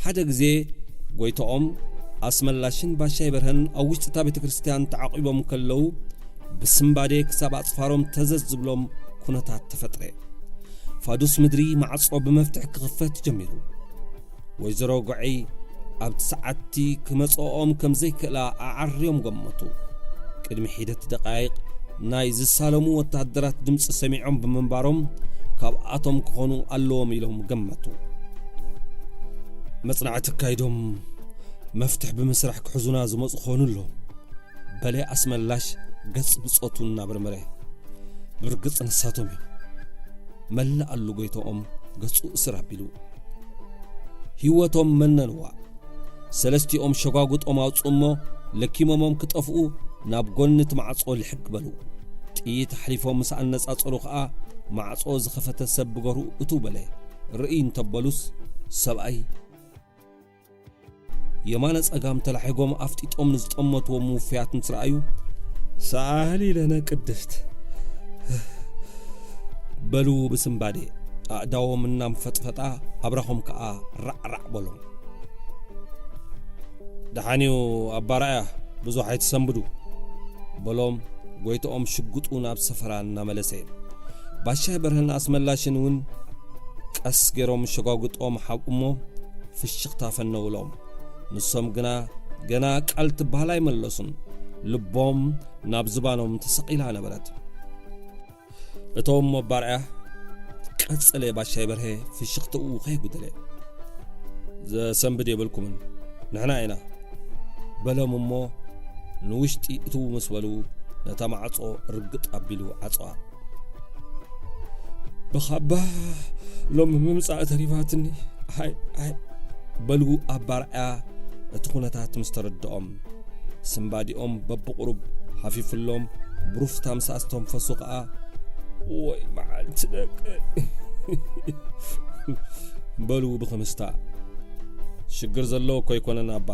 ሓደ ግዜ ጎይታኦም ኣስመላሽን ባሻይ በርሀን ኣብ ውሽጢ እታ ቤተ ክርስቲያን ተዓቒቦም ከለዉ፣ ብስምባዴ ክሳብ ኣጽፋሮም ተዘዝ ዝብሎም ኩነታት ተፈጥረ። ፋዱስ ምድሪ ማዕጾ ብመፍትሕ ክኽፈት ጀሚሩ። ወይዘሮ ጎዐይ ኣብቲ ሰዓትቲ ክመጽኦም ከም ዘይክእላ ኣዓርዮም ገመቱ። ቅድሚ ሒደት ደቃይቕ ናይ ዝሳለሙ ወተሃደራት ድምጺ ሰሚዖም ብምንባሮም፣ ካብኣቶም ክኾኑ ኣለዎም ኢሎም ገመቱ። መጽናዕቲ ኣካይዶም መፍትሕ ብምስራሕ ክሕዙና ዝመጹ ክኾኑ ኣለዎም፣ በለ ኣስመላሽ ገጽ ብጾቱ እናበርመረ። ብርግጽ ንሳቶም እዮም። መላእ ኣሉ ጎይታኦም ገጹ እስር ኣቢሉ። ህይወቶም መነንዋ። ሰለስቲኦም ሸጓጉጦም ኣውጽኡ እሞ፣ ለኪሞሞም ክጠፍኡ ናብ ጎኒ እቲ ማዕጾ ልሕግ በሉ። ጥይት ኣሕሊፎም ምስ ኣነጻጸሩ ኸኣ፣ ማዕጾ ዝኸፈተ ሰብ ብገርሁ እትው በለ። ርእይ እንተበሉስ፣ ሰብኣይ የማነ ጸጋም ተላሒጎም ኣፍጢጦም ንዝጠመትዎም ውፍያት ምስ ረኣዩ፣ "ሰኣሊ ለነ ቅድስት" በሉ ብስንባዴ። ኣእዳዎም እናንፈጥፈጣ ኣብራኾም ከኣ ራዕራዕ በሎም። "ደሓን'ዩ ኣባ ራእያ፣ ብዙሕ ኣይትሰንብዱ" በሎም፣ ጎይትኦም ሽጉጡ ናብ ሰፈራ እናመለሰ። ባሻይ በርሀን ኣስመላሽን እውን ቀስ ገይሮም ሸጓጉጦም ሓብኡሞ ፍሽኽታ ፈነውሎም። ንሶም ግና ገና ቃል ትበሃል ኣይመለሱን። ልቦም ናብ ዝባኖም ተሰቒላ ነበረት። "እቶም ኣባርዕያ" ቀጸለ ባሻይ በርሀ ፍሽኽትኡ ከይጉደለ። "ዘሰንብድ የብልኩምን፣ ንሕና ኢና" በሎም እሞ ንውሽጢ እትው ምስ በሉ ነታ ማዕጾ ርግጥ ኣቢሉ ዓጸዋ። "ብኻባ ሎሚ ምምጻእ ተሪፋትኒ፣ ኣይ፣ ኣይ" በሉ ኣባርዕያ እቲ ኩነታት ምስ ተረድኦም። ስንባዲኦም በብቑሩብ ሃፊፍሎም፣ ብሩፍታ ምስ ኣስተንፈሱ ኸኣ፣ "ወይ መዓልቲ ደቂ" በሉ ብኽምስታ። "ሽግር ዘለዎ እኮ ኣይኮነን ኣባ፣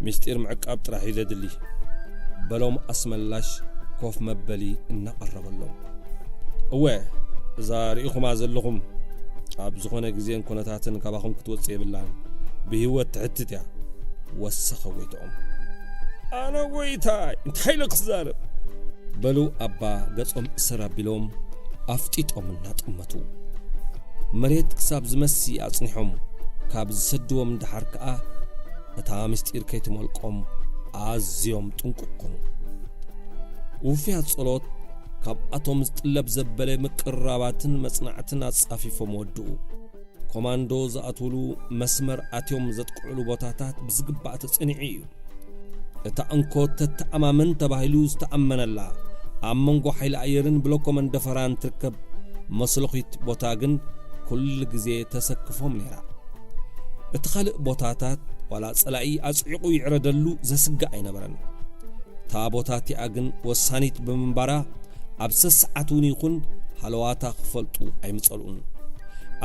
ምስጢር ምዕቃብ ጥራሕ እዩ ዘድሊ" በሎም ኣስመላሽ ኮፍ መበሊ እናቐረበሎም። "እወ፣ እዛ ርኢኹማ ዘለኹም ኣብ ዝኾነ ግዜን ኩነታትን ካባኹም ክትወጽእ የብላን፣ ብህይወት ትሕትት እያ" ወሰኸ ጎይትኦም። "ኣነ ጎይታይ፣ እንታይ ኢለ ክዛረብ?" በሉ ኣባ ገጾም እሰር ኣቢሎም ኣፍጢጦም እናጠመቱ። መሬት ክሳብ ዝመሲ ኣጽኒሖም ካብ ዝሰድዎም ደሓር ከኣ እታ ምስጢር ከይትመልቆም ኣዝዮም ጥንቁቕ ኮኑ። ውፍያት ጸሎት ካብኣቶም ዝጥለብ ዘበለ ምቅርራባትን መጽናዕትን ኣጻፊፎም ወድኡ። ኮማንዶ ዝኣትውሉ መስመር ኣትዮም ዘጥቅዕሉ ቦታታት ብዝግባእ ተጸኒዑ እዩ። እታ እንኮ ተተኣማመን ተባሂሉ ዝተኣመነላ፣ ኣብ መንጎ ሓይሊ ኣየርን ብሎኮ መንደፈራን ትርከብ መስለኺት ቦታ ግን ኩሉ ግዜ ተሰክፎም ነይራ። እቲ ካልእ ቦታታት ዋላ ጸላኢ ኣጽዒቑ ይዕረደሉ ዘስግእ ኣይነበረን። እታ ቦታ እቲኣ ግን ወሳኒት ብምንባራ፣ ኣብ ሰሰዓት እውን ይኹን ሃለዋታ ክፈልጡ ኣይምጸልኡን።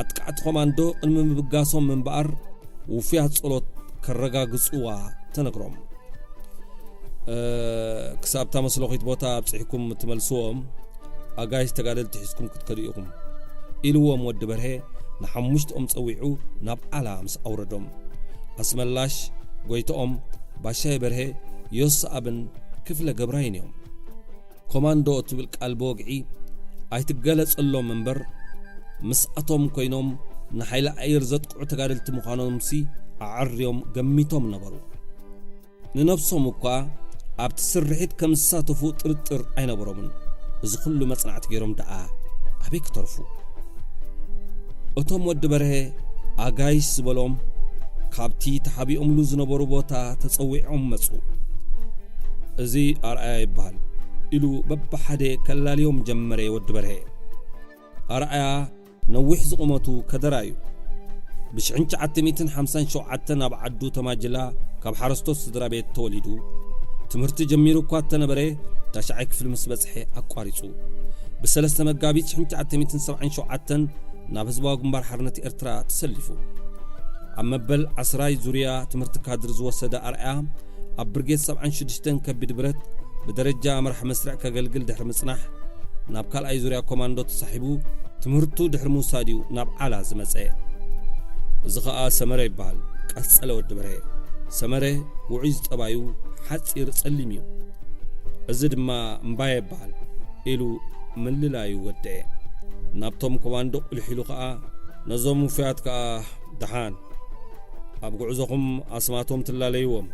ኣጥቃዕቲ ኮማንዶ ቅድሚ ምብጋሶም እምበኣር፣ ውፉያት ጸሎት ከረጋግጽዋ ተነግሮም። "እ፣ ክሳብ እታ መስለኺት ቦታ ኣብጺሕኩም እትመልስዎም፣ ኣጋይሽ ተጋደልቲ ሒዝኩም ክትከዱ ኢኹም" ኢልዎም ወዲ በርሄ ንሓሙሽትኦም ጸዊዑ ናብ ዓላ ምስ ኣውረዶም። ኣስመላሽ፣ ጎይትኦም፣ ባሻይ በርሄ፣ ዮስኣብን ክፍለ ገብራይን እዮም። ኮማንዶ እትብል ቃል ብወግዒ ኣይትገለጸሎም እምበር፣ ምስኣቶም ኮይኖም ንሓይሊ ኣየር ዘጥቅዑ ተጋደልቲ ምዃኖምሲ ኣዐርዮም ገሚቶም ነበሩ። ንነብሶም እኳ ኣብቲ ስርሒት ከም ዝሳተፉ ጥርጥር ኣይነበሮምን። እዚ ኩሉ መጽናዕቲ ገይሮም ደኣ ኣበይ ክተርፉ? እቶም ወዲ በርሀ ኣጋይሽ ዝበሎም ካብቲ ተሓቢኦምሉ ዝነበሩ ቦታ ተጸዊዖም መጹ። "እዚ ኣርኣያ ይበሃል" ኢሉ በብሓደ ከላልዮም ጀመረ ወዲ በርሀ። ኣርኣያ ነዊሕ ዝቑመቱ ከደራ እዩ። ብሽሕን ትሽዓተ ሚእትን ሓምሳን ሸውዓተን ኣብ ዓዱ ተማጅላ ካብ ሓረስቶት ስድራ ቤት ተወሊዱ። ትምህርቲ ጀሚሩ እኳ እተነበረ፣ ታሽዓይ ክፍሊ ምስ በጽሐ ኣቋሪጹ። ብሰለስተ መጋቢት ሽሕን ትሽዓተ ሚእትን ሰብዓን ሸውዓተን ናብ ህዝባዊ ግንባር ሓርነት ኤርትራ ተሰሊፉ። ኣብ መበል ዓስራይ ዙርያ ትምህርቲ ካድር ዝወሰደ ኣርኣያ፣ ኣብ ብርጌድ ሰብዓን ሽዱሽተን ከቢድ ብረት ብደረጃ መራሕ መስርዕ ከገልግል ድሕሪ ምጽናሕ፣ ናብ ካልኣይ ዙርያ ኮማንዶ ተሳሒቡ ትምህርቱ ድሕሪ ምውሳድ እዩ ናብ ዓላ ዝመጸ። እዚ ኸኣ ሰመረ ይበሃል። ቀጸለ ወዲ በርሀ። ሰመረ ውዑይ ዝጠባዩ ሓጺር ጸሊም እዩ። እዚ ድማ እምባየ ይበሃል ኢሉ ምልላዩ ወደአ። ናብቶም ኮማንዶ ቁልሕ ኢሉ ከኣ፣ ነዞም ውፉያት ከኣ ደሓን ኣብ ጉዕዞኹም ኣስማቶም ትላለይዎም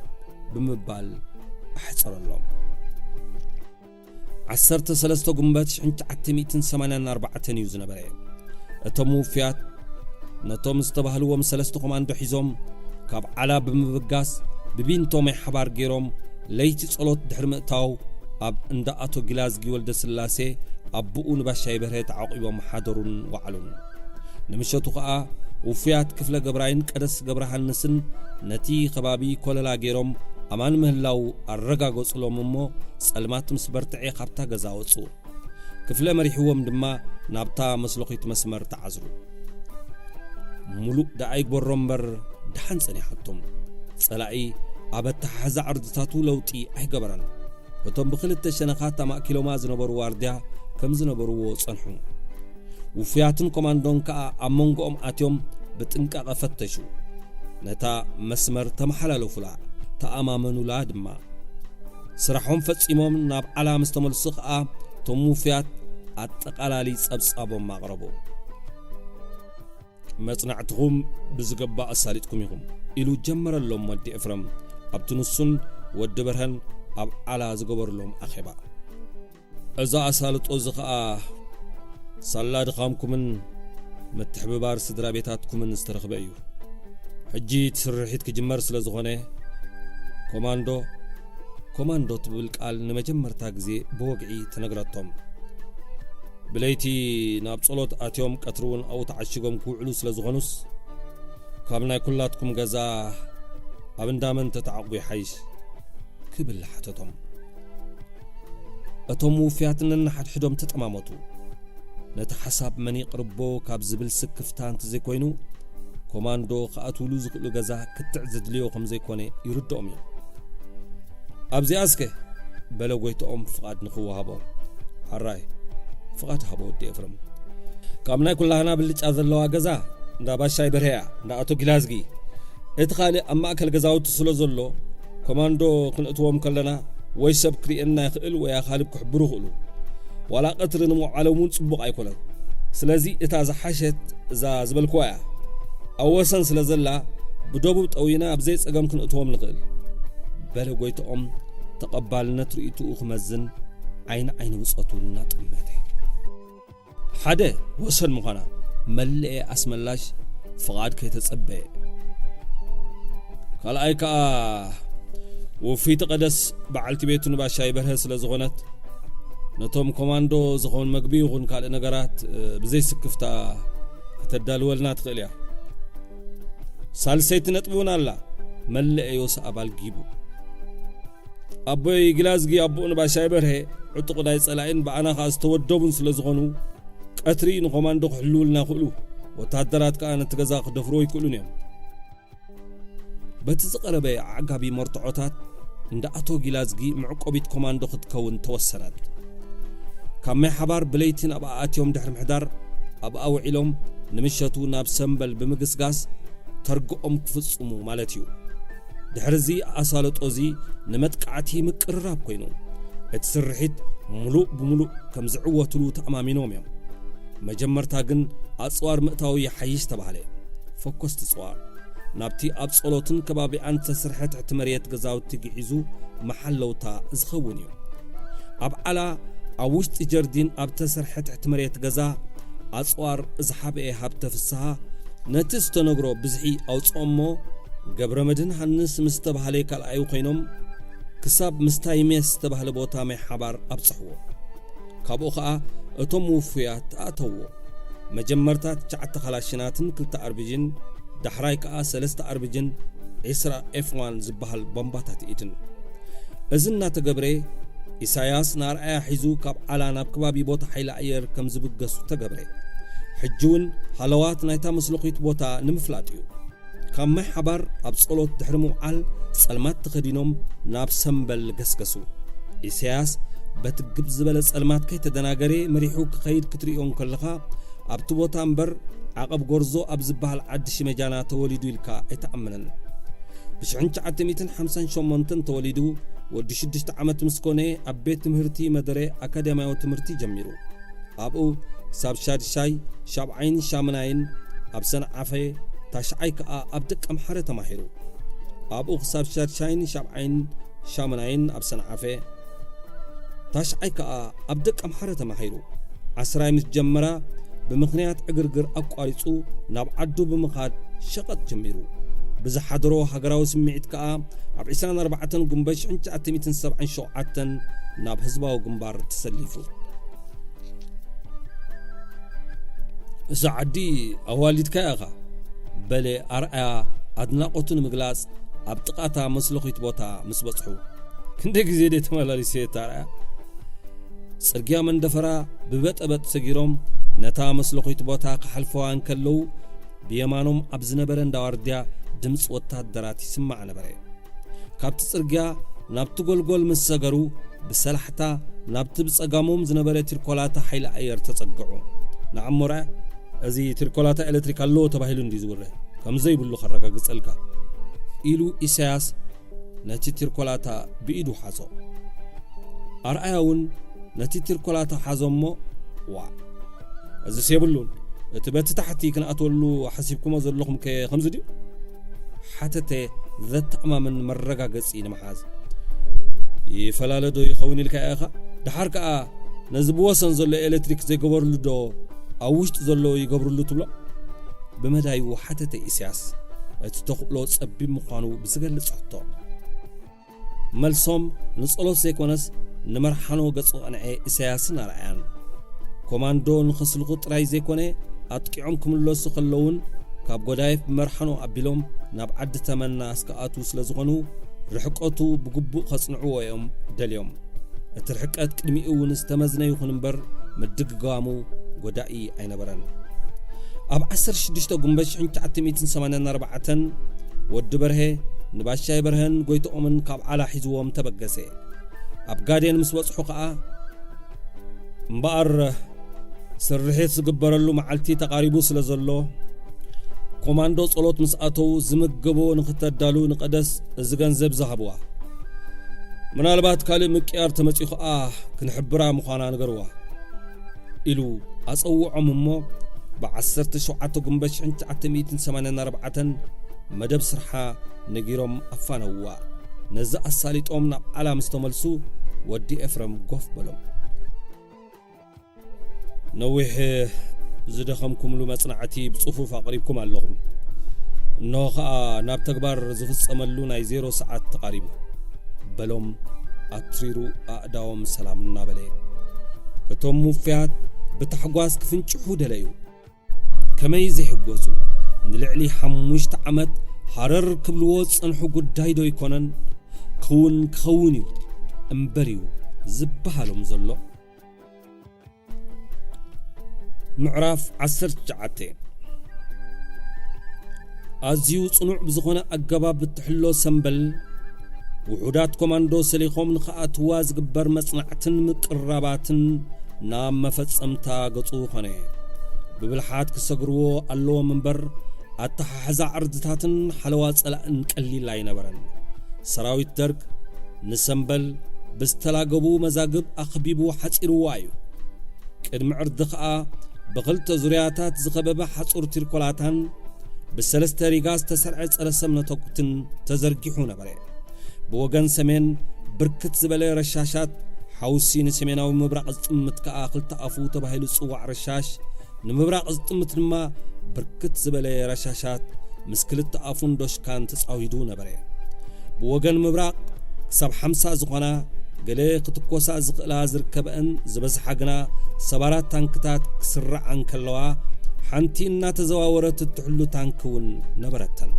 ብምባል ኣሕጸረሎም። ዓሰርተ ሰለስተ ጉንበት ሽሕን ትሽዓተ ሚእትን ሰማንያን ኣርባዕተን እዩ ዝነበረ። እቶም ውፍያት ነቶም ዝተባህልዎም ሰለስተ ኮማንዶ ሒዞም ካብ ዓላ ብምብጋስ ብቢንቶ ማይ ሓባር ገይሮም ለይቲ ጸሎት ድሕሪ ምእታው ኣብ እንዳ ኣቶ ጊላዝጊ ወልደ ስላሴ ኣቦኡ ንባሻይ በርሀ ተዓቂቦም ሓደሩን ወዓሉን። ንምሸቱ ኸኣ ውፉያት ክፍለ ገብራይን ቀደስ ገብረሃንስን ነቲ ከባቢ ኮለላ ገይሮም ኣማን ምህላው ኣረጋገጹሎም እሞ ጸልማት ምስ በርትዐ ካብታ ገዛ ወጹ። ክፍለ መሪሕዎም ድማ ናብታ መስለኺት መስመር ተዓዝሩ። ሙሉእ ደኣ ይግበሮ እምበር ደሓን ጸኒሓቶም። ጸላኢ ኣብ ኣተሓሕዛ ዕርድታቱ ለውጢ ኣይገበረን። እቶም ብኽልተ ሸነኻት ኣማእኪሎማ ዝነበሩ ዋርድያ ከም ዝነበርዎ ጸንሑ። ውፉያትን ኮማንዶን ከኣ ኣብ መንጎኦም ኣትዮም ብጥንቃቐ ፈተሹ። ነታ መስመር ተመሓላለፉላ፣ ተኣማመኑላ ድማ። ስራሖም ፈጺሞም ናብ ዓላ ምስ ተመልሱ ከኣ፣ እቶም ውፉያት ኣጠቓላሊ ጸብጻቦም ኣቕረቡ። መጽናዕትኹም ብዝገባእ ኣሳሊጥኩም ኢኹም፣ ኢሉ ጀመረሎም ወዲ ኤፍረም፣ ኣብቲ ንሱን ወዲ በርሀን ኣብ ዓላ ዝገበርሎም ኣኼባ። እዚ ኣሳልጦ እዚ ኸኣ ሳላ ድኻምኩምን ምትሕብባር ስድራ ቤታትኩምን ዝተረኽበ እዩ። ሕጂ እቲ ስርሒት ክጅመር ስለ ዝኾነ፣ ኮማንዶ፣ ኮማንዶ ትብል ቃል ንመጀመርታ ግዜ ብወግዒ ተነግረቶም። ብለይቲ ናብ ጸሎት ኣትዮም ቀትሪ እውን ኣብኡ ተዓሺጎም ክውዕሉ ስለ ዝኾኑስ፣ ካብ ናይ ኩላትኩም ገዛ ኣብ እንዳመን ተተዓቑቡ ይሓይሽ? ክብል ሓተቶም። እቶም ውፍያት ነንሓድሕዶም ተጠማመቱ። ነቲ ሓሳብ መን ይቕርቦ ካብ ዝብል ስክፍታ እንተዘይኮይኑ፣ ኮማንዶ ክኣትውሉ ዝኽእሉ ገዛ ክትዕ ዘድልዮ ከም ዘይኮነ ይርድኦም እዩ። ኣብዚኣ እስከ፣ በለ ጎይትኦም ፍቓድ ንኽወሃቦ። ሓራይ፣ ፍቓድ ሃቦ ወዲ ኤፍረም። ካብ ናይ ኩላህና ብልጫ ዘለዋ ገዛ እንዳ ባሻይ በርሀያ፣ እንዳ ኣቶ ጊላዝጊ። እቲ ካልእ ኣብ ማእከል ገዛውቲ ስለ ዘሎ፣ ኮማንዶ ክንእትዎም ከለና ወይ ሰብ ክርእየና ይኽእል ወይ ኣኻልብ ክሕብሩ ይኽእሉ። ዋላ ቀትሪ ንምውዓሎም እውን ጽቡቕ ኣይኮነን። ስለዚ እታ ዝሓሸት እዛ ዝበልክዋ እያ። ኣብ ወሰን ስለ ዘላ፣ ብደቡብ ጠዊና ብዘይ ጸገም ክንእትዎም ንኽእል። በለ ጎይትኦም ተቐባልነት ርእይትኡ ክመዝን ዓይኒ ዓይኒ ብጾቱ እናጠመተ። ሓደ፣ ወሰን ምዃና መለኤ ኣስመላሽ ፍቓድ ከይተጸበየ። ካልኣይ ከኣ፣ ወፍይቲ ቀደስ በዓልቲ ቤቱ ንባሻይ በርሀ ስለ ዝኾነት፣ ነቶም ኮማንዶ ዝኾን መግቢ ይኹን ካልእ ነገራት፣ እ፣ ብዘይ ስክፍታ ከተዳልወልና ትኽእል እያ። ሳልሰይቲ ነጥቢ እውን ኣላ፣ መለኤ ዮሳ ኣባል ጊቡ። ኣቦይ ጊላዝጊ ኣቦኡ ንባሻይ በርሀ ዕጡቕ ናይ ጸላኢን ብኣና ኸኣ ዝተወደቡን ስለ ዝኾኑ፣ ቀትሪ ንኮማንዶ ክሕልውልና ይኽእሉ፣ ወታደራት ከኣ ነቲ ገዛ ክደፍርዎ ኣይክእሉን እዮም። በቲ ዝቐረበ ኣዕጋቢ መርትዖታት፣ እንዳ ኣቶ ጊላዝጊ መዕቆቢት ኮማንዶ ክትከውን ተወሰነት። ካብ ማይ ሓባር ብለይቲ ናብኣ ኣትዮም ድሕሪ ምሕዳር፣ ኣብኣ ውዒሎም ንምሸቱ ናብ ሰምበል ብምግስጋስ ተርግኦም ክፍጽሙ ማለት እዩ። ድሕሪ እዚ ኣሳልጦ እዚ ንመጥቃዕቲ ምቅርራብ ኮይኑ፣ እቲ ስርሒት ምሉእ ብምሉእ ከም ዝዕወትሉ ተኣማሚኖም እዮም። መጀመርታ ግን ኣጽዋር ምእታው ይሓይሽ ተባህለ። ፈኮስቲ ጽዋር ናብቲ ኣብ ጸሎትን ከባቢኣን ዝተሰርሐ ትሕቲ መሬት ገዛውቲ ግዒዙ መሓለውታ ዝኸውን እዩ። ኣብ ዓላ ኣብ ውሽጢ ጀርዲን ኣብ ተሰርሐ ትሕቲ መሬት ገዛ ኣጽዋር ዝሓብኤ ሃብተ ፍስሃ ነቲ ዝተነግሮ ብዝሒ ኣውጽኦ እሞ ገብረ መድህን ሃንስ ምስ ተባህለ ካልኣዩ ኮይኖም ክሳብ ምስታይሜ ዝተባህለ ቦታ ማይ ሓባር ኣብጽሕዎ። ካብኡ ኸኣ እቶም ውፉያት ኣእተውዎ። መጀመርታ ትሽዓተ ካላሽናትን ክልተ ኣርቢጅን፣ ዳሕራይ ከኣ ሰለስተ ኣርቢጅን ዒስራ ኤፍ ዋን ዝበሃል ቦምባታት ኢድን። እዚ እናተገብረ፣ ኢሳያስ ንኣርኣያ ሒዙ ካብ ዓላ ናብ ከባቢ ቦታ ሓይሊ ኣየር ከም ዝብገሱ ተገብረ። ሕጂ እውን ሃለዋት ናይታ መስለኺት ቦታ ንምፍላጥ እዩ። ካብ ማይ ሓባር ኣብ ጸሎት ድሕሪ ምውዓል ጸልማት ተኸዲኖም ናብ ሰምበል ገስገሱ። ኢሳያስ በቲ ግብ ዝበለ ጸልማት ከይተደናገረ መሪሑ ክኸይድ ክትርእዮ እንከለኻ፣ ኣብቲ ቦታ እምበር ዓቐብ ጎርዞ ኣብ ዝበሃል ዓዲ ሽመጃና ተወሊዱ ኢልካ ኣይትኣምንን። ብሽሕን ትሽዓተ ሚእትን ሓምሳን ሸሞንተን ተወሊዱ፣ ወዲ ሽዱሽተ ዓመት ምስ ኮነ ኣብ ቤት ትምህርቲ መደረ ኣካዳሚያዊ ትምህርቲ ጀሚሩ። ኣብኡ ክሳብ ሻድሻይ፣ ሻብዓይን ሻምናይን ኣብ ሰንዓፈ፣ ታሽዓይ ከኣ ኣብ ደቀምሓረ ተማሂሩ። ኣብኡ ክሳብ ሻድሻይን ሻብዓይን ሻምናይን ኣብ ሰንዓፈ፣ ታሽዓይ ከኣ ኣብ ደቀምሓረ ተማሂሩ። ዓስራይ ምስ ጀመራ፣ ብምኽንያት ዕግርግር ኣቋሪጹ ናብ ዓዱ ብምኻድ ሸቐጥ ጀሚሩ። ብዝሓደሮ ሃገራዊ ስምዒት ከኣ ኣብ ዕስራን ኣርባዕተን ጉንበት ሽሕን ትሽዓተ ሚእትን ሰብዓን ሸውዓተን ናብ ህዝባዊ ግንባር ተሰሊፉ። "እዛ ዓዲ ኣዋሊድካያ ኢኻ?" በለ ኣርኣያ ኣድናቖቱ ንምግላጽ ኣብ ጥቓታ መስለኺት ቦታ ምስ በጽሑ። "ክንደይ ግዜ ድየ ተመላሊሰ እታ ኣርኣያ?" ጽርግያ መንደፈራ ብበጠበጥ ሰጊሮም ነታ መስለኺት ቦታ ክሓልፈዋ እንከለዉ፣ ብየማኖም ኣብ ዝነበረ እንዳ ዋርድያ ድምጺ ወታደራት ይስማዕ ነበረ። ካብቲ ጽርግያ ናብቲ ጎልጎል ምስ ሰገሩ፣ ብሰላሕታ ናብቲ ብጸጋሞም ዝነበረ ቲርኮላታ ሓይሊ ኣየር ተጸግዑ። "ንዓሞ ርኣ፣ እዚ ቲርኮላታ ኤሌክትሪክ ኣለዎ ተባሂሉ እንድዩ ዝውረ፣ ከም ዘይብሉ ከረጋግጸልካ" ኢሉ ኢሳያስ ነቲ ቲርኮላታ ብኢዱ ሓዞ። ኣርኣያ እውን ነቲ ቲርኮላታ ሓዞ እሞ፣ "ዋእ፣ እዝስ የብሉን፣ እቲ በቲ ታሕቲ ክንኣትወሉ ሓሲብኩሞ ዘለኹም ከ ከምዚ ድዩ?" ሓተተ ዘተኣማምን መረጋገጺ ንምሓዝ። "ይፈላለ ዶ ይኸውን ኢልካ ኢኻ? ደሓር ከኣ ነዚ ብወሰን ዘሎ ኤሌክትሪክ ዘይገበርሉ ዶ ኣብ ውሽጢ ዘሎ ይገብርሉ ትብሎ?" ብመዳይኡ ሓተተ ኢሳያስ፣ እቲ ተኽእሎ ጸቢብ ምዃኑ ብዝገልጽ ሕቶ። መልሶም ንጸሎት ዘይኮነስ ንመርሓኖ ገጹ ቀንዐ ኢሳያስን ኣርኣያን። ኮማንዶ ንኸስልኹ ጥራይ ዘይኮነ፣ ኣጥቂዖም ክምለሱ ከለውን ካብ ጎዳይፍ ብመርሓኖ ኣቢሎም ናብ ዓዲ ተመና እስከኣትዉ ስለ ዝኾኑ፣ ርሕቀቱ ብግቡእ ከጽንዕዎ እዮም ደልዮም። እቲ ርሕቀት ቅድሚኡ እውን ዝተመዝነ ይኹን እምበር፣ ምድግጋሙ ጎዳኢ ኣይነበረን። ኣብ ዓሰርተ ሽዱሽተ ጉንበት ሽሕን ትሽዓተ ሚእትን ሰማንያን ኣርባዕተን፣ ወዲ በርሀ ንባሻይ በርሀን ጎይትኦምን ካብ ዓላ ሒዝዎም ተበገሰ። ኣብ ጋዴን ምስ በጽሑ ከኣ፣ "እምበኣር፣ ስርሒት ዝግበረሉ መዓልቲ ተቓሪቡ ስለ ዘሎ፣ ኮማንዶ ጸሎት ምስ ኣተዉ ዝምገብዎ ንኽተዳሉ ንቐደስ እዚ ገንዘብ ዝሃብዋ። ምናልባት ካልእ ምቅያር ተመጺኡ ኸኣ ክንሕብራ ምዃና ንገርዋ" ኢሉ ኣጸውዖም እሞ፣ ብዓሰርተ ሸውዓተ ጉንበት ሽሕን ትሽዓተ ሚእትን ሰማንያን ኣርባዕተን መደብ ስርሓ ነጊሮም ኣፋነውዋ። ነዚ ኣሳሊጦም ናብ ዓላ ምስ ተመልሱ፣ ወዲ ኤፍረም ጎፍ በሎም። "ነዊሕ ዝደኸምኩምሉ መጽናዕቲ ብጽፉፍ ኣቕሪብኩም ኣለኹም። እንሆ ኸኣ ናብ ተግባር ዝፍጸመሉ ናይ ዜሮ ሰዓት ተቓሪቡ" በሎም፣ ኣትሪሩ ኣእዳዎም ሰላም እናበለ። እቶም ውፉያት ብታሕጓስ ክፍንጭሑ ደለዩ። ከመይ ዘይሕጎሱ? ንልዕሊ ሓሙሽተ ዓመት ሃረር ክብልዎ ዝጸንሑ ጉዳይ ዶ ኣይኮነን? ክውን ክኸውን እዩ እምበር እዩ ዝበሃሎም ዘሎ። ምዕራፍ ዓሰርተ ትሽዓተ። ኣዝዩ ጽኑዕ ብዝኾነ ኣገባብ እትሕሎ ሰምበል፣ ውሑዳት ኮማንዶ ሰሊኾም ንኽኣትዋ ዝግበር መጽናዕትን ምቅርራባትን ናብ መፈጸምታ ገጹ ኾነ። ብብልሓት ክሰግርዎ ኣለዎም እምበር፣ ኣተሓሕዛ ዕርድታትን ሓለዋ ጸላእን ቀሊል ኣይነበረን። ሰራዊት ደርግ ንሰምበል ብዝተላገቡ መዛግብ ኣኽቢቡ ሓጺርዋ እዩ። ቅድሚ ዕርዲ ኸኣ ብኽልተ ዙርያታት ዝኸበበ ሓጹር ቲርኮላታን ብሰለስተ ሪጋ ዝተሰርዐ ጸረ ሰም ነተጉትን ተዘርጊሑ ነበረ። ብወገን ሰሜን ብርክት ዝበለ ረሻሻት፣ ሓውሲ ንሰሜናዊ ምብራቕ ዝጥምት ከኣ ክልተ ኣፉ ተባሂሉ ዝጽዋዕ ረሻሽ፣ ንምብራቕ ዝጥምት ድማ ብርክት ዝበለ ረሻሻት ምስ ክልተ ኣፉን ዶሽካን ተጻዊዱ ነበረ። ብወገን ምብራቕ ክሳብ ሓምሳ ዝኾና፣ ገለ ክትኮሳ ዝኽእላ ዝርከበአን፣ ዝበዝሓ ግና ሰባራት ታንክታት ክስርዓ እንከለዋ፣ ሓንቲ እናተዘዋወረት እትሕሉ ታንክ እውን ነበረተን።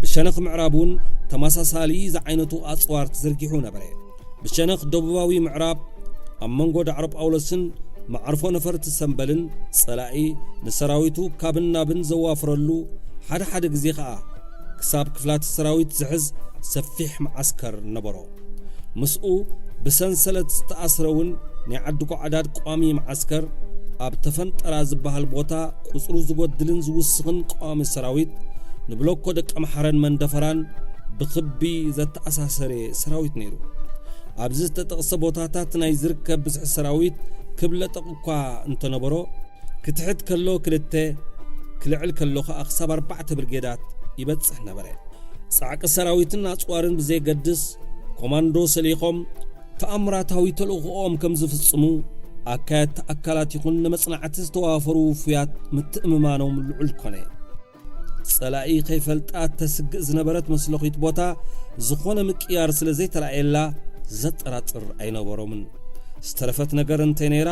ብሸነኽ ምዕራብ እውን ተመሳሳሊ ዝዓይነቱ ኣጽዋር ተዘርጊሑ ነበረ። ብሸነኽ ደቡባዊ ምዕራብ፣ ኣብ መንጎ ዳዕሮ ጳውሎስን መዓርፎ ነፈርቲ ሰምበልን፣ ጸላኢ ንሰራዊቱ ካብን ናብን ዘዋፍረሉ፣ ሓደ ሓደ ግዜ ኸኣ ክሳብ ክፍላተ ሰራዊት ዝሕዝ ሰፊሕ መዓስከር ነበሮ። ምስኡ ብሰንሰለት ዝተኣስረ እውን ናይ ዓዲ ጓዕዳድ ቋሚ መዓስከር፣ ኣብ ተፈንጠራ ዝበሃል ቦታ ቁጽሩ ዝጎድልን ዝውስኽን ቋሚ ሰራዊት፣ ንብሎኮ ደቀምሓረን መንደፈራን ብኽቢ ዘተኣሳሰረ ሰራዊት ነይሩ። ኣብዚ ዝተጠቕሰ ቦታታት ናይ ዝርከብ ብዝሒ ሰራዊት ክብለጠቕ እኳ እንተነበሮ፣ ክትሕት ከሎ ክልተ፣ ክልዕል ከሎ ኸኣ ክሳብ ኣርባዕተ ብርጌዳት ይበጽሕ ነበረ። ጻዕቂ ሰራዊትን ኣጽዋርን ብዘየገድስ፣ ኮማንዶ ሰሊኾም ተኣምራታዊ ተልእኾኦም ከም ዝፍጽሙ ኣካየድቲ ኣካላት ይኹን ንመጽናዕቲ ዝተዋፈሩ ውፉያት ምትእምማኖም ልዑል ኮነ። ጸላኢ ከይፈልጣ ተስግእ ዝነበረት መስለኺት ቦታ ዝኾነ ምቅያር ስለ ዘይተራእየላ ዘጠራጥር ኣይነበሮምን። ዝተረፈት ነገር እንተይ ነይራ፣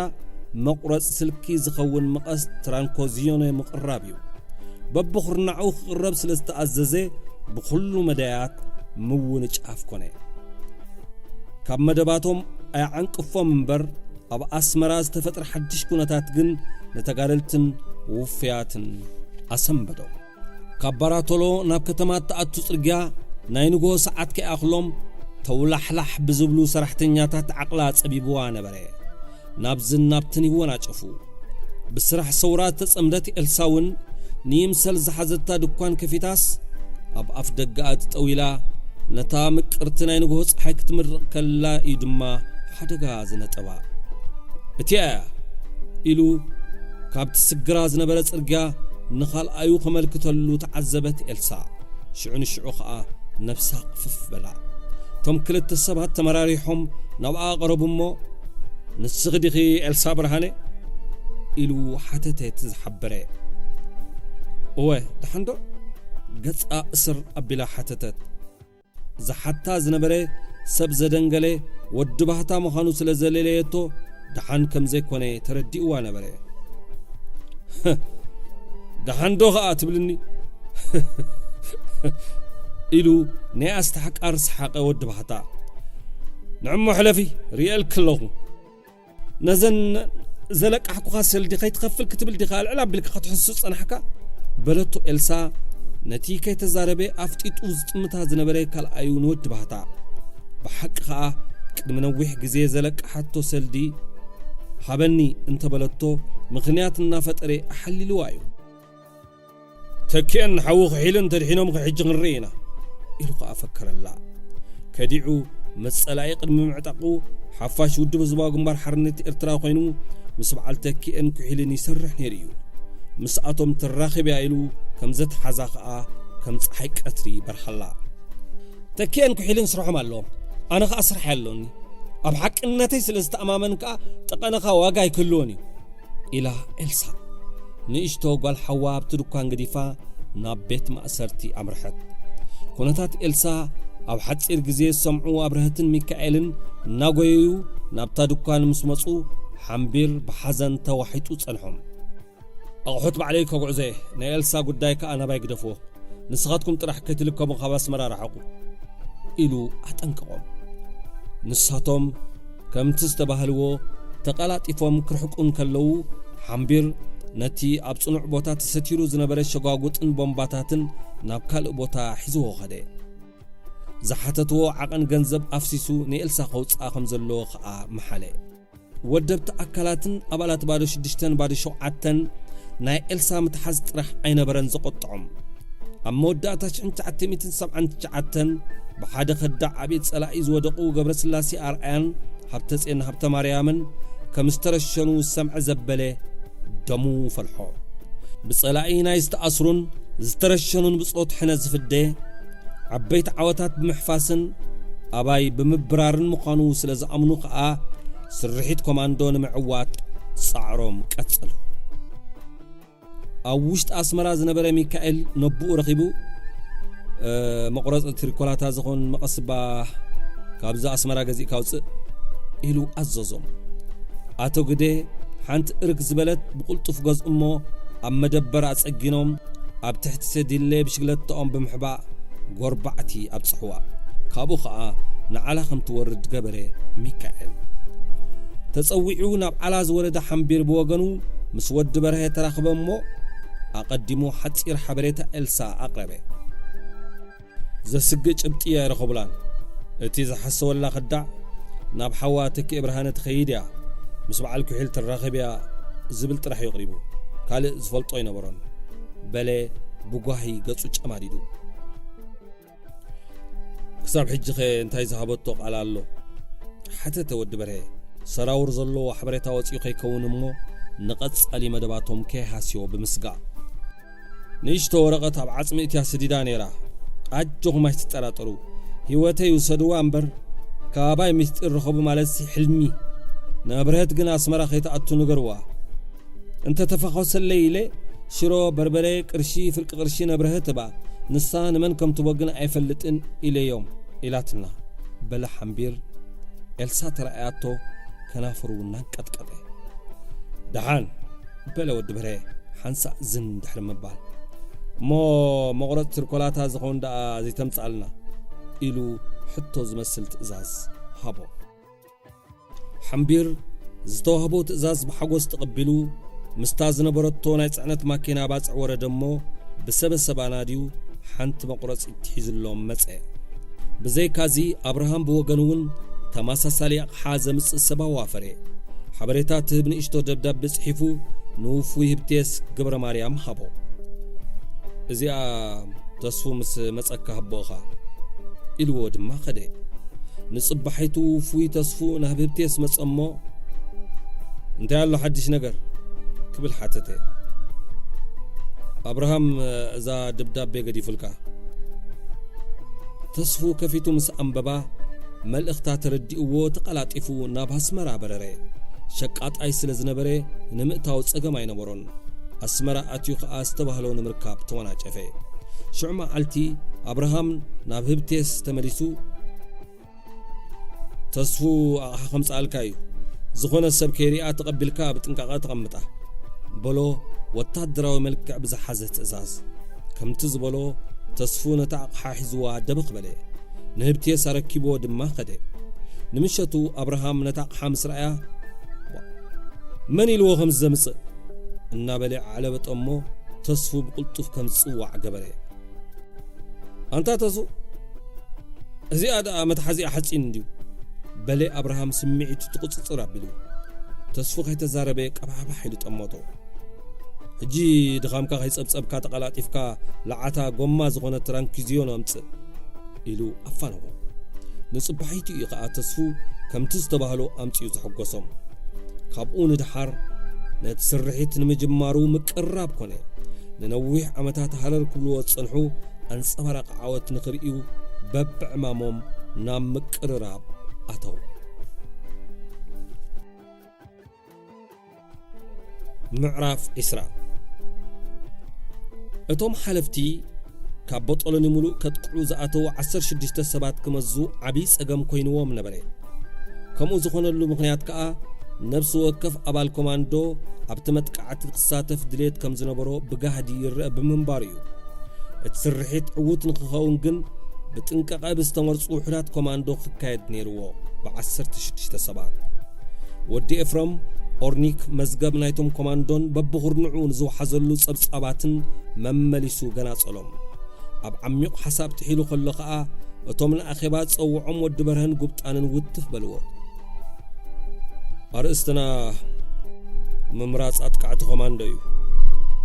መቑረጽ ስልኪ ዝኸውን መቐስ ትራንኮዚዮነ ምቕራብ እዩ። በብኹርናዑ ክቕረብ ስለ ዝተኣዘዘ ብኹሉ መዳያት ምውንጫፍ ኮነ። ካብ መደባቶም ኣየዓንቅፎም እምበር፣ ኣብ ኣስመራ ዝተፈጥረ ሓድሽ ኩነታት ግን ንተጋደልትን ውፍያትን ኣሰንበዶም። ካብ ባራቶሎ ናብ ከተማ እትኣቱ ጽርግያ ናይ ንግሆ ሰዓት ከይኣኽሎም ተውላሕላሕ ብዝብሉ ሰራሕተኛታት ዓቕላ ጸቢብዋ ነበረ። ናብዝን ናብትን ይወናጨፉ። ብስራሕ ሰውራ ዝተጸምደት ኤልሳ እውን ንይምሰል ዝሓዘታ ድኳን ከፊታስ ኣብ ኣፍ ደገኣ ጠጠው ኢላ ነታ ምቅርቲ ናይ ንግሆ ጸሓይ ክትምርቕ ከላ እዩ ድማ ሓደጋ ዝነጠባ። እቲኣ እያ ኢሉ ካብቲ ስግራ ዝነበረ ጽርግያ ንኻልኣዩ ከመልክተሉ ተዓዘበት ኤልሳ። ሽዑ ንሽዑ ኸኣ ነብሳ ቅፍፍ በላ። እቶም ክልተ ሰባት ተመራሪሖም ናብኣ ቀረቡ እሞ፣ "ንስኺ ዲኺ ኤልሳ ብርሃነ?" ኢሉ ሓተተ እቲ ዝሓበረ። "እወ፣ ደሓን ዶ?" ገጻ እስር ኣቢላ ሓተተት። ዝሓታ ዝነበረ ሰብ ዘደንገለ ወዲ ባህታ ምዃኑ ስለ ዘለለየቶ፣ ደሓን ከም ዘይኮነ ተረዲእዋ ነበረ። "ደሓን ዶ ኸኣ ትብልኒ?" ኢሉ ናይ ኣስተሕቃር ሰሓቐ ወዲ ባህታ። "ንዕሞ ሕለፊ፣ ርእየልኪ ኣለኹ። ነዘን ዘለቃሕኩኻ ሰልዲ ከይትኸፍል ክትብል ዲኻ ልዕል ኣቢልካ ክትሕሱ ጸናሕካ?" በለቶ ኤልሳ፣ ነቲ ከይተዛረበ ኣፍጢጡ ዝጥምታ ዝነበረ ካልኣዩ ንወዲ ባህታ። ብሓቂ ኸኣ፣ ቅድሚ ነዊሕ ግዜ ዘለቃሓቶ ሰልዲ ሃበኒ እንተበለቶ፣ ምኽንያት እናፈጠረ ኣሓሊልዋ እዩ። "ተኪኤን ሓዉ ክሒልን ተድሒኖም ሕጂ ክንርኢ ኢና" ኢሉ ኸኣ ፈከረላ። ከዲዑ ምስ ጸላኢ ቅድሚ ምዕጣቑ፣ ሓፋሽ ውድብ ህዝባዊ ግንባር ሓርነት ኤርትራ ኮይኑ ምስ በዓል ተኪኤን ኩሒልን ይሰርሕ ነይሩ እዩ። ምስኣቶም ትራኸብ እያ ኢሉ ከም ዘተሓዛ ኸኣ ከም ጸሓይ ቀትሪ ይበርሃላ። "ተኪኤን ኩሒልን ስርሖም ኣለዎም፣ ኣነ ኸኣ ስራሕ ኣለኒ። ኣብ ሓቅነተይ ስለ ዝተኣማመን ከኣ ጠቐነኻ ዋጋ ኣይክህልዎን እዩ" ኢላ ኤልሳ ንእሽቶ ጓል ሓዋ ኣብቲ ድኳን ገዲፋ ናብ ቤት ማእሰርቲ ኣምርሐት። ኩነታት ኤልሳ ኣብ ሓጺር ግዜ ዝሰምዑ ኣብርሀትን ሚካኤልን እናጎየዩ ናብታ ድኳን ምስ መጹ፣ ሓምቢር ብሓዘን ተዋሒጡ ጸንሖም። "ኣቑሑት ባዕለይ ከጉዕዞ እየ፣ ናይ ኤልሳ ጉዳይ ከኣ ናባይ ግደፍዎ። ንስኻትኩም ጥራሕ ከይትልከሙ ካብ ኣስመራ ርሓቑ" ኢሉ ኣጠንቀቖም። ንሳቶም ከምቲ ዝተባህልዎ ተቐላጢፎም ክርሕቁ እንከለዉ፣ ሓምቢር ነቲ ኣብ ጽኑዕ ቦታ ተሰቲሩ ዝነበረ ሸጓጉጥን ቦምባታትን ናብ ካልእ ቦታ ሒዝዎ ኸደ። ዝሓተትዎ ዓቐን ገንዘብ ኣፍሲሱ ንኤልሳ ከውጽኣ ከም ዘለዎ ኸኣ መሓለ። ወደብቲ ኣካላትን ኣባላት ባዶ ሽዱሽተን ባዶ ሸውዓተን ናይ ኤልሳ ምትሓዝ ጥራሕ ኣይነበረን ዘቖጥዖም። ኣብ መወዳእታ ሽሕን ትሽዓተ ሚእትን ሰብዓን ትሽዓተን ብሓደ ከዳዕ ኣብ ኢድ ጸላኢ ዝወደቑ ገብረስላሴ ኣርኣያን ሃብተጼን ሃብተማርያምን ከም ዝተረሸኑ ዝሰምዐ ዘበለ ደሙ ፈልሖ። ብጸላኢ ናይ ዝተኣስሩን ዝተረሸኑን ብጾት ሕነ ዝፍደ፣ ዓበይቲ ዓወታት ብምሕፋስን ኣባይ ብምብራርን ምዃኑ ስለ ዝኣምኑ ከኣ፣ ስርሒት ኮማንዶ ንምዕዋት ጻዕሮም ቀጸሉ። ኣብ ውሽጢ ኣስመራ ዝነበረ ሚካኤል ነብኡ ረኺቡ፣ "እ፣ መቑረጺ ትሪኮላታ ዝኾን መቐስባ ካብዚ ኣስመራ ገዚእካ ኣውጽእ" ኢሉ ኣዘዞም። ኣቶ ግደ ሓንቲ እርግ ዝበለት ብቕልጡፍ ገዝኡ እሞ፣ ኣብ መደበር ኣጸጊኖም፣ ኣብ ትሕቲ ሰዲለ ብሽግለተኦም ብምሕባእ ጎርባዕቲ ኣብጽሕዋ። ካብኡ ኸኣ ንዓላ ከም ትወርድ ገበረ ሚካኤል። ተጸዊዑ ናብ ዓላ ዝወረደ ሓምቢር ብወገኑ ምስ ወዲ በርሀ ተራኽበ እሞ፣ ኣቐዲሙ ሓጺር ሓበሬታ ኤልሳ ኣቕረበ። "ዘስግእ ጭብጢ ኣይረኸቡላን። እቲ ዝሓሰወላ ከዳዕ ናብ ሓዋ ተኪኤ ብርሃነ ትኸይድ እያ፣ ምስ በዓል ኩሒል ትራኸብ እያ" ዝብል ጥራሕ እዩ ኣቕሪቡ። ካልእ ዝፈልጦ ኣይነበሮን። በለ ብጓሂ ገጹ ጨማዲዱ። ክሳብ ሕጂ ኸ እንታይ ዝሃበቶ ቃል ኣሎ? ሓተተ ወዲ በርሀ። ሰራውር ዘለዎ ሓበሬታ ወፂኡ ከይከውን እሞ ንቐፃሊ መደባቶም ከይሃስዮ ብምስጋእ። ንእሽቶ ወረቐት ኣብ ዓፅሚ እትያ ስዲዳ ነይራ። ኣጆኹም ኣይትጠራጠሩ። ህይወተይ ይውሰድዋ እምበር፣ ካባይ ምስጢር ርኸቡ ማለትሲ ሕልሚ። ንብርሀት ግን ኣስመራ ከይትኣቱ ንገርዋ። እንተ ተፋኾሰለይ ኢለ ሽሮ፣ በርበረ፣ ቅርሺ፣ ፍርቂ ቅርሺ ነብረሀ ትባ፣ ንሳ ንመን ከም ትቦ ግን ኣይፈልጥን ኢለዮም ኢላትና። በለ ሓምቢር። ኤልሳ ተራእያቶ፣ ከናፍሩ እናንቀጥቀጠ። ደሓን በለ ወዲ በርሀ ሓንሳእ ዝን ድሕሪ ምባል። እሞ መቑረፅ ትርኮላታ ዝኸውን ደኣ ዘይተምፅኣልና ኢሉ ሕቶ ዝመስል ትእዛዝ ሃቦ። ሓምቢር ዝተዋህቦ ትእዛዝ ብሓጎስ ተቐቢሉ፣ ምስታ ዝነበረቶ ናይ ጽዕነት ማኪና ባጽዕ ወረደ እሞ፣ ብሰበሰባ ናድዩ ሓንቲ መቑረጺት ሒዝሎም መጸ። ብዘይካዚ፣ ኣብርሃም ብወገኑ እውን ተመሳሳሊ ኣቕሓ ዘምጽእ ሰብ ኣዋፈረ። ሓበሬታ ትህብ ንእሽቶ ደብዳቤ ጽሒፉ ንውፉይ ህብቴስ ገብረ ማርያም ሃቦ። እዚኣ ተስፉ ምስ መጸካ ሃቦ እኻ ኢልዎ ድማ ኸደ። ንጽባሒቱ ውፉይ ተስፉ ናብ ህብቴስ መጸ እሞ፣ "እንታይ ኣሎ ሓድሽ ነገር?" ክብል ሓተተ። ኣብርሃም እዛ ደብዳቤ ገዲፉልካ። ተስፉ ከፊቱ ምስ ኣንበባ፣ መልእኽታ ተረዲእዎ ተቐላጢፉ ናብ ኣስመራ በረረ። ሸቃጣይ ስለ ዝነበረ ንምእታው ጸገም ኣይነበሮን። ኣስመራ ኣትዩ ኸኣ ዝተባህሎ ንምርካብ ተወናጨፈ። ሽዑ መዓልቲ ኣብርሃም ናብ ህብቴስ ተመሊሱ፣ "ተስፉ ኣቕሓ ከምጽኣልካ እዩ። ዝኾነ ሰብ ከይሪኣ ተቐቢልካ ብጥንቃቐ ተቐምጣ" በሎ፣ ወታደራዊ መልክዕ ብዝሓዘ ትእዛዝ። ከምቲ ዝበሎ ተስፉ ነታ ኣቕሓ ሒዝዋ ደበኽ በለ። ንህብቴስ ኣረኪብዎ ድማ ኸደ። ንምሸቱ ኣብርሃም ነታ ኣቕሓ ምስ ረኣያ፣ "ዋ፣ መን ኢልዎ ከምዚ ዘምጽእ?" እናበለ ዓለበጠ እሞ ተስፉ ብቕልጡፍ ከም ዝጽዋዕ ገበረ። "ኣንታ ተስፉ፣ እዚኣ ደኣ መትሓዚኣ ሓጺን እንድዩ?" በለ ኣብርሃም ስምዒቱ ትቁጽጽር ኣቢሉ። ተስፉ ከይተዛረበ ቀባሕባሕ ኢሉ ጠመቶ። "ሕጂ ድኻምካ ከይጸብጸብካ ተቐላጢፍካ ለዓታ ጎማ ዝኾነ ትራንኪዝዮን ኣምጽእ" ኢሉ ኣፋነዎ። ንጽባሒቱ እዩ ኸኣ ተስፉ ከምቲ ዝተባህሎ ኣምጺኡ ዘሐጎሶም። ካብኡ ንደሓር ነቲ ስርሒት ንምጅማሩ ምቅርራብ ኮነ። ንነዊሕ ዓመታት ሃረር ክብልዎ ዝጸንሑ ኣንጸባራቂ ዓወት ንኽርእዩ በብዕማሞም ናብ ምቅርራብ ኣተው። ምዕራፍ ዕስራ። እቶም ሓለፍቲ ካብ ቦጦሎኒ ሙሉእ ከጥቅዑ ዝኣተዉ ዓሰርተ ሽዱሽተ ሰባት ክመዙ ዓብዪ ጸገም ኮይንዎም ነበረ። ከምኡ ዝኾነሉ ምኽንያት ከኣ፣ ነፍሲ ወከፍ ኣባል ኮማንዶ ኣብቲ መጥቃዕቲ ክሳተፍ ድሌት ከም ዝነበሮ ብጋህዲ ይረአ ብምንባሩ እዩ። እቲ ስርሒት ዕዉት ንክኸውን ግን፣ ብጥንቃቐ ብዝተመርጹ ውሑዳት ኮማንዶ ክካየድ ነይርዎ፣ ብዓሰርተ ሽዱሽተ ሰባት። ወዲ ኤፍረም ኦርኒክ መዝገብ ናይቶም ኮማንዶን በብኹርንዑ ንዝወሓዘሉ ጸብጻባትን መመሊሱ ገናጸሎም። ኣብ ዓሚቕ ሓሳብ ጥሒሉ ከሎ ኸኣ፣ እቶም ንኣኼባ ዝጸውዖም ወዲ በርሀን ጉብጣንን ውትፍ በልዎ። ኣርእስትና ምምራጽ ኣጥቃዕቲ ኮማንዶ እዩ።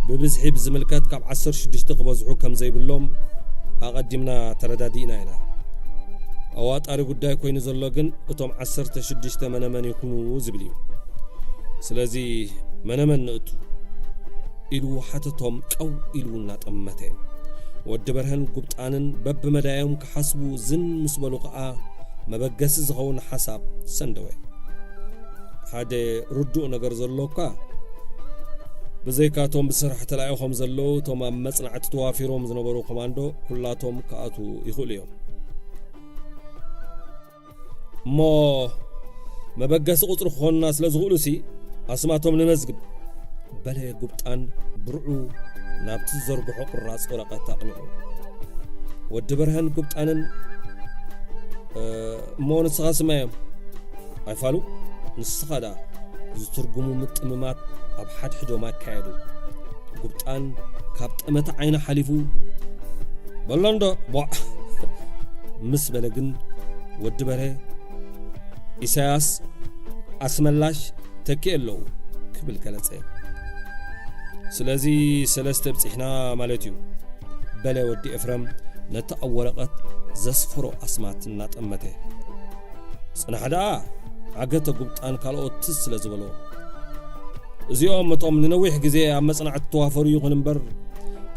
ብብዝሒ ብዝምልከት ካብ ዓሰርተ ሽዱሽተ ክበዝሑ ከም ዘይብሎም ኣቐዲምና ተረዳዲእና ኢና። ኣዋጣሪ ጉዳይ ኮይኑ ዘሎ ግን እቶም ዓሰርተ ሽዱሽተ መነመን ይኹኑ ዝብል እዩ። ስለዚ መነመን ንእቱ? ኢሉ ሓተቶም ቀው ኢሉ እናጠመተ። ወዲ በርሀን ጉብጣንን በብመዳዮም ክሓስቡ ዝን ምስ በሉ ኸኣ መበገሲ ዝኸውን ሓሳብ ሰንደወ። ሓደ ርዱእ ነገር ዘሎ እኳ፣ ብዘይካቶም ብስራሕ ተላኢኾም ዘለዉ እቶም ኣብ መጽናዕቲ ተዋፊሮም ዝነበሩ ኮማንዶ ኩላቶም ክኣትዉ ይኽእሉ እዮም። እሞ መበገሲ ቁጽሪ ክኾኑና ስለ ዝኽእሉሲ ኣስማቶም ንመዝግብ፣ በለ ጉብጣን ብርዑ ናብቲ ዝዘርግሖ ቁራጽ ወረቐት ኣቕኒዑ። ወዲ በርሀን ጉብጣንን፣ "እ፣ እሞ ንስኻ ስማዮም?" "ኣይፋሉ፣ ንስኻ ደኣ?" ዝትርጉሙ ምጥምማት ኣብ ሓድሕዶም ኣካየዱ። ጉብጣን ካብ ጠመተ ዓይኑ ሓሊፉ፣ "በሎ እንዶ፣ ቧዕ!" ምስ በለ ግን፣ ወዲ በርሀ፣ "ኢሳያስ፣ ኣስመላሽ፣ ተኪኤ ኣለዉ" ክብል ገለጸ። "ስለዚ ሰለስተ ብጺሕና ማለት እዩ" በለ ወዲ ኤፍረም፣ ነቲ ኣብ ወረቐት ዘስፈሮ ኣስማት እናጠመተ። "ጽናሕ ደኣ!" ዓገተ ጉብጣን ካልኦት ትዝ ስለ ዝበሎ። "እዚኦም እቶም ንነዊሕ ግዜ ኣብ መጽናዕቲ ተዋፈሩ ይኹን እምበር፣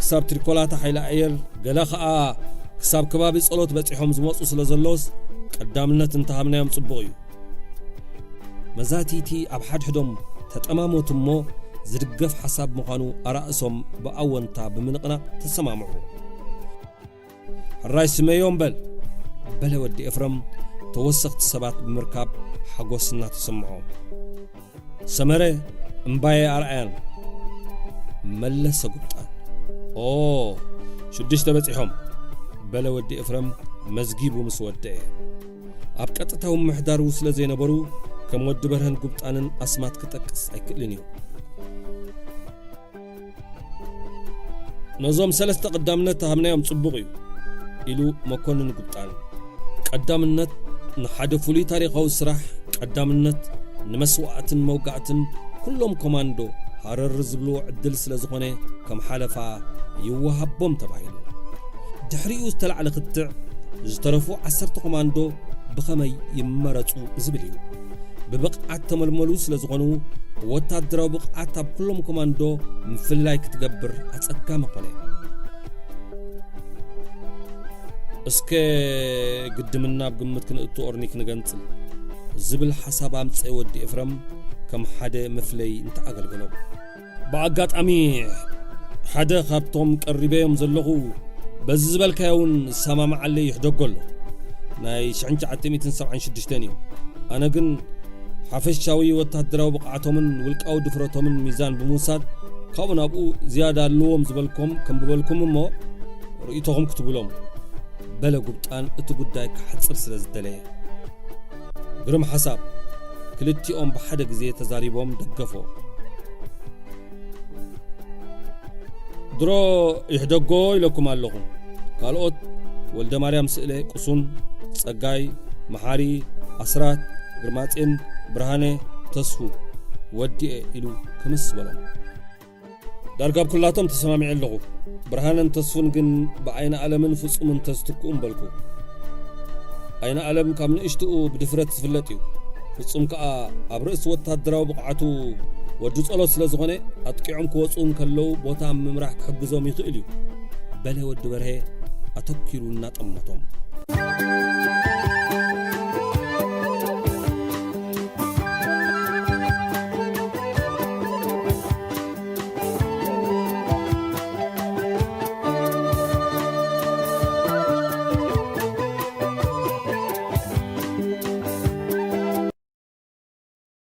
ክሳብ ትሪኮላታ ሓይሊ ኣየር፣ ገለ ኸኣ ክሳብ ከባቢ ጸሎት በጺሖም ዝመጹ ስለ ዘሎስ፣ ቀዳምነት እንተሃብናዮም ጽቡቕ እዩ።" መዛትይቲ ኣብ ሓድሕዶም ተጠማመቱ እሞ፣ ዝድገፍ ሓሳብ ምዃኑ ኣራእሶም ብኣወንታ ብምንቕናቕ ተሰማምዑ። "ሕራይ ስመዮም በል!" በለ ወዲ ኤፍረም፣ ተወሰኽቲ ሰባት ብምርካብ ሓጎስ እናተሰምዖ። "ሰመረ እምባየ ኣርኣያን!" መለሰ ጉብጣን። "ኦ፣ ሽዱሽተ በጺሖም!" በለ ወዲ ኤፍረም መዝጊቡ ምስ ወደአ። ኣብ ቀጥታዊ ምሕዳሩ ስለ ዘይነበሩ፣ ከም ወዲ በርሀን ጉብጣንን ኣስማት ክጠቅስ ኣይክእልን እዩ። "ነዞም ሰለስተ ቀዳምነት ተሃብናዮም ጽቡቕ እዩ" ኢሉ መኮንን ጉብጣን። ቀዳምነት ንሓደ ፍሉይ ታሪኻዊ ስራሕ፣ ቀዳምነት ንመስዋእትን መውጋእትን፣ ኩሎም ኮማንዶ ሃረር ዝብልዎ ዕድል ስለ ዝኾነ፣ ከም ሓለፋ ይወሃቦም ተባሂሉ። ድሕሪኡ ዝተላዕለ ክትዕ፣ ዝተረፉ ዓሰርተ ኮማንዶ ብኸመይ ይመረጹ ዝብል እዩ። ብብቕዓት ተመልመሉ ስለ ዝኾኑ፣ ወታደራዊ ብቕዓት ኣብ ኩሎም ኮማንዶ ምፍልላይ ክትገብር ኣጸጋሚ ኮነ። "እስከ ግድምና ኣብ ግምት ክንእቱ ኦርኒክ ንገንጽል" ዝብል ሓሳብ ኣምጸ ወዲ ኤፍረም፣ ከም ሓደ መፍለይ እንተኣገልገሎም። "ብኣጋጣሚ ሓደ ካብቶም ቀሪበዮም ዘለኹ፣ በዚ ዝበልካዮ እውን ዝሰማምዓለይ ይሕደጎ ኣሎ። ናይ ሽሕን ትሽዓተ ሚእትን ሰብዓን ሽዱሽተን እዩ። ኣነ ግን ሓፈሻዊ ወታደራዊ ብቕዓቶምን ውልቃዊ ድፍረቶምን ሚዛን ብምውሳድ፣ ካብኡ ናብኡ ዝያዳ ኣለዎም ዝበልኩም ከንብበልኩም እሞ፣ ርእይቶኹም ክትብሎም" በለ ጉብጣን፣ እቲ ጉዳይ ክሓጽር ስለ ዝደለየ። "ግርም ሓሳብ!" ክልቲኦም ብሓደ ግዜ ተዛሪቦም ደገፎ። "ድሮ ይሕደጎ ኢለኩም ኣለኹ። ካልኦት፣ ወልደ ማርያም ስእለ፣ ቁሱን፣ ጸጋይ፣ መሓሪ፣ ኣስራት፣ ግርማጼን፣ ብርሃነ፣ ተስፉ፣ ወዲኤ" ኢሉ ክምስ በሎም። "ዳርጋ ኣብ ኩላቶም ተሰማሚዐ ኣለኹ። ብርሃነን ተስፉን ግን ብኣይነ ኣለምን ፍጹምን ተዝትክኡ ምበልኩ። ኣይነ ኣለም ካብ ንእሽትኡ ብድፍረት ዝፍለጥ እዩ። ፍጹም ከኣ ኣብ ርእሲ ወታደራዊ ብቕዓቱ ወዲ ጸሎት ስለ ዝኾነ፣ ኣጥቂዖም ክወጹ እንከለዉ ቦታ ኣብ ምምራሕ ክሕግዞም ይኽእል እዩ" በለ ወዲ በርሄ ኣተኲሩ እናጠመቶም።